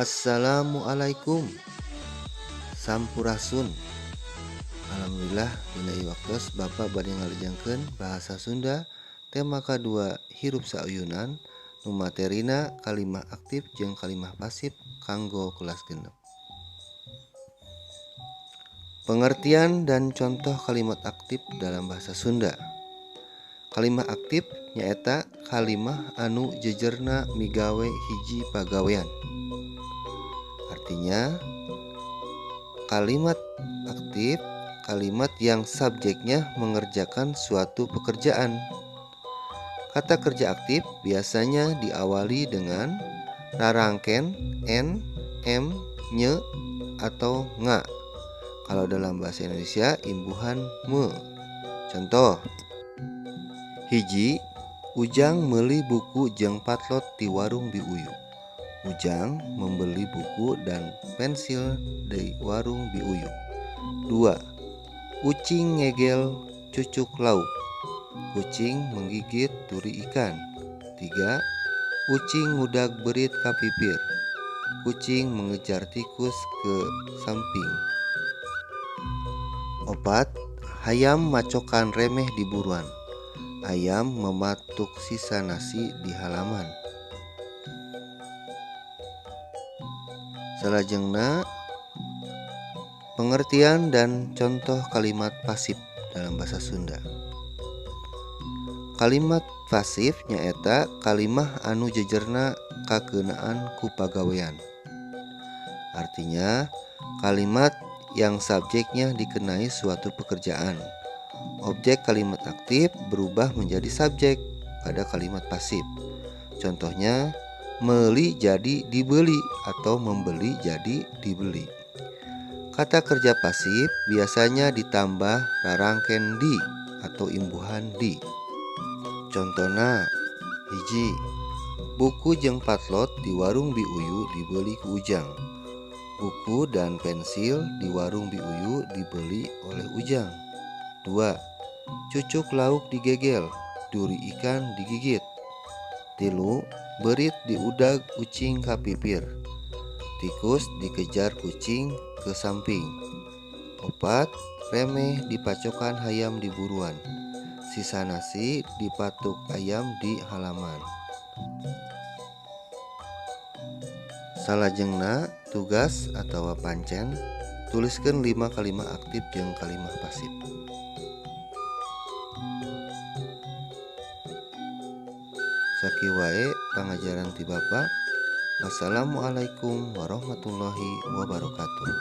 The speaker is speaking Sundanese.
Assalamualaikum. Sampurasun. Alhamdulillah dina ieu waktos Bapak bade ngalejengkeun bahasa Sunda tema kadua hirup sauyunan nu materina kalimah aktif jeung kalimah pasif kanggo kelas 6. Pengertian dan contoh kalimat aktif dalam bahasa Sunda. Kalimah aktif nyaeta kalimah anu jejerna migawe hiji pagawean. Artinya, kalimat aktif kalimat yang subjeknya mengerjakan suatu pekerjaan. Kata kerja aktif biasanya diawali dengan rarangken, n, m, nye, atau nga. Kalau dalam bahasa Indonesia imbuhan me. Contoh, hiji, Ujang meuli buku jeung patlot di warung Bi Uyu. Ujang membeli buku dan pensil di warung Bi Uyu. 2. Ucing ngegel cucuk lauk. Kucing menggigit turi ikan. 3. Ucing ngudag berit ka pipir. Kucing mengejar tikus ke samping. 4. Hayam macokan remeh di buruan. Ayam mematuk sisa nasi di halaman. Salajengna, pengertian dan contoh kalimat pasif dalam bahasa Sunda. Kalimat pasif nyaeta kalimah anu jejerna kakeunaan ku pagawean. Artinya, kalimat yang subjeknya dikenai suatu pekerjaan. Objek kalimat aktif berubah menjadi subjek pada kalimat pasif. Contohnya, meuli jadi dibeli atau membeli jadi dibeli. Kata kerja pasif biasanya ditambah rarangken di atau imbuhan di. Contohna, hiji, buku jeung patlot di warung Bi Uyu dibeli ku Ujang. Buku dan pensil di warung Bi Uyu dibeli oleh Ujang. 2. Cucuk lauk digegel, duri ikan digigit. 3. Berit diudag ucing ka pipir. Tikus dikejar kucing ke samping. 4. Remeh dipacokan hayam di buruan. Sisa nasi dipatuk ayam di halaman. Salajengna tugas atau pancen, tuliskeun 5 kalimah aktif jeung kalimah pasif. Sakieu wae pangajaran ti Bapa. Wassalamualaikum warahmatullahi wabarakatuh.